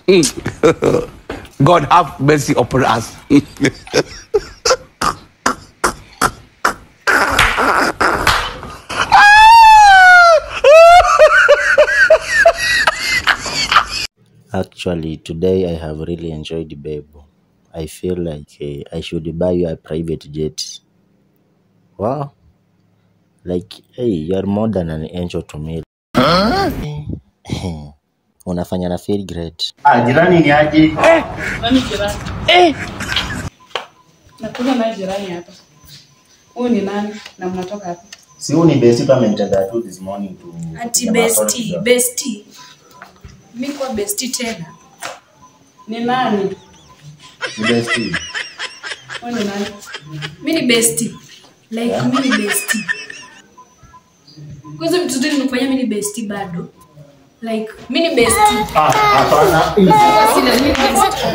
God have mercy upon us. Actually, today I have really enjoyed, babe. I feel like I should buy you a private jet. Wow. Like, hey, you're more than an angel to me. Huh? Unafanya na feel great. Ah, jirani ni aje? Eh, nani jirani? Eh. Nakuja na jirani hapa. Huyu ni nani na mnatoka wapi? Si huyu ni bestie tu amenitendea tu this morning tu. Ati bestie, bestie. Mimi kwa bestie tena. Ni nani? Ni bestie. Huyu ni nani? Mimi ni bestie. Like yeah. Mimi ni bestie. Kwanza mtu ndio nimekufanya mimi ni bestie bado. Like mimi ni bestie. Ah, hapana. Sina mimi bestie.